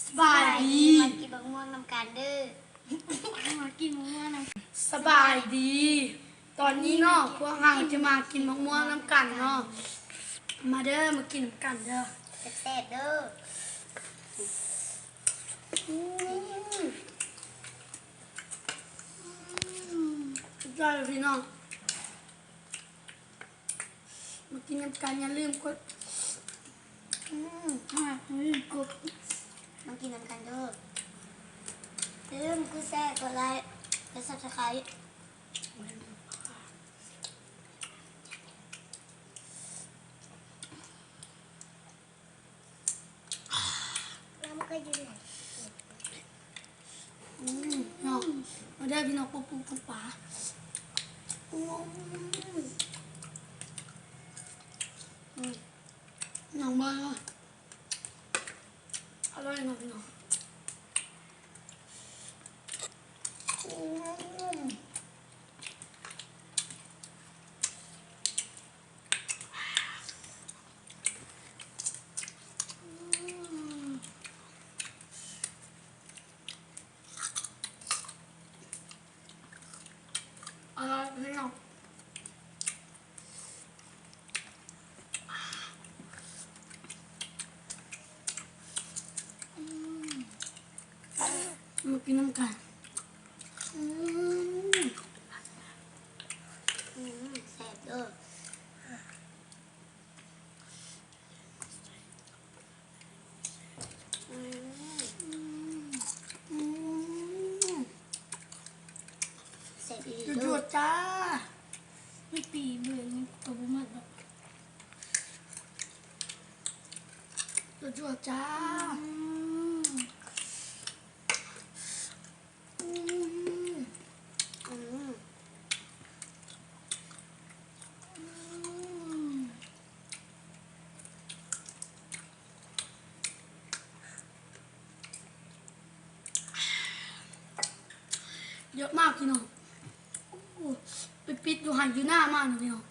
ສະບາຍດີ ມາກິນບັກມ່ວງນຳກັນເດີ້ ມາກິນບັກມ່ວງນຳ ສະບາຍດີ ຕອນນີ້ເນາະ ພວກເຮົາຈະມາກິນບັກມ່ວງນຳກັນເນາະ ມາເດີ້ ມາກິນນຳກັນເດີ້ ແຊບໆເດີ້ ອືມ ອືມ ສຸດຍອດເລີຍພີ່ນ້ອງ. ມາກິນນຳກັນ ຢ່າລືມກົດ ອືມ ອ່າ ຢ່າລືມກົດ ມາກິນນຳກັນເດີ້ ຢ່າລືມກົດແຊ ກົດໄລ ກົດ Subscribe ອືມ ເນາະ ມາເດີ້ພີ່ນ້ອງ ປຸກປຸກປາ ອືມ ອືມ ນ້ອງເບິ່ງເນາະ ອະລ່ອຍເນາະພີ່ນ້ອງ ອືມ. ມາກິນນຳກັນ ອືມ ອືມ ແຊບເດີ້ ອືມ ອືມ ແຊບອີ່ຫຼີ ຈວດໆ ຈ້າ ມີປີເບິ່ງກໍບໍ່ໝົດດອກ ຈວດໆ ຈ້າ ອືມ. ອືມ ອືມ ອືມ ເຍາະມາກພີ່ນ້ອງ ໂອ້ ໄປປິດຢູ່ໄຮ່ຢູ່ນາມາເນາະພີ່ນ້ອງ.